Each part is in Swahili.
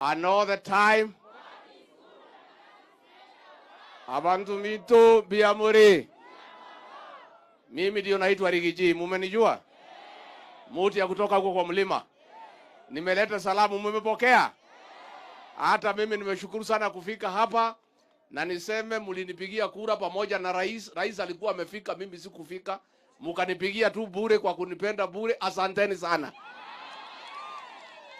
And all the time abantu mitu biamuri. Mimi ndio naitwa Rigiji, mumenijua? Muti ya kutoka huko kwa mlima. Nimeleta salamu, mumepokea? Hata mimi nimeshukuru sana kufika hapa na niseme mlinipigia kura pamoja na rais. Rais alikuwa amefika, mimi sikufika. Mkanipigia tu bure kwa kunipenda bure. Asanteni sana.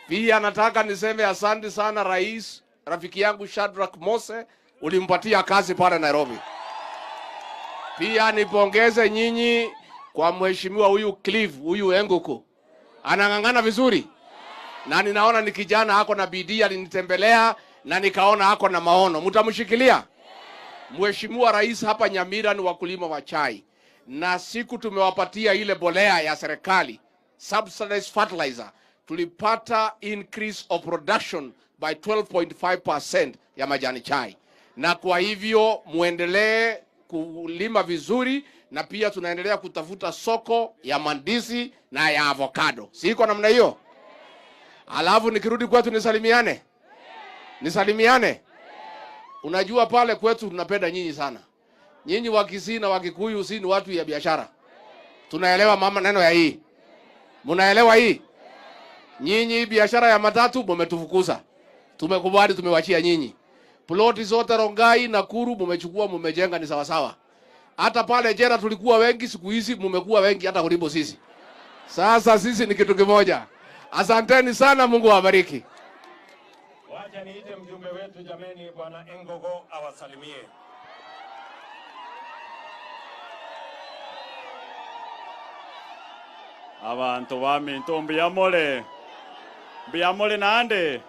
Pia nataka niseme asante sana rais, rafiki yangu Shadrack Mose, ulimpatia kazi pale Nairobi. Pia nipongeze nyinyi kwa mheshimiwa huyu Cliff, huyu Enguku. Anang'ang'ana vizuri. Na ninaona ni kijana ako na bidii, alinitembelea na nikaona ako na maono. Mtamshikilia? Mheshimiwa Rais, hapa Nyamira ni wakulima wa chai, na siku tumewapatia ile bolea ya serikali subsidized fertilizer, tulipata increase of production by 12.5% ya majani chai, na kwa hivyo muendelee kulima vizuri, na pia tunaendelea kutafuta soko ya mandizi na ya avocado. Siko namna hiyo? Alafu nikirudi kwetu nisalimiane, nisalimiane. Unajua pale kwetu tunapenda nyinyi sana. Nyinyi wa Kisii na wa Kikuyu si ni watu ya biashara. Tunaelewa mama neno ya hii. Mnaelewa hii? Nyinyi biashara ya matatu mmetufukuza. Tumekubali, tumewachia nyinyi. Ploti zote Rongai na Nakuru mmechukua, mmejenga ni sawa sawa. Hata pale jera tulikuwa wengi, siku hizi mmekuwa wengi hata kuliko sisi. Sasa sisi ni kitu kimoja. Asanteni sana, Mungu awabariki. Wacha niite mjumbe wetu jameni, Bwana Engogo awasalimie. Abantu baminto mbiyamole mbiyamole nande.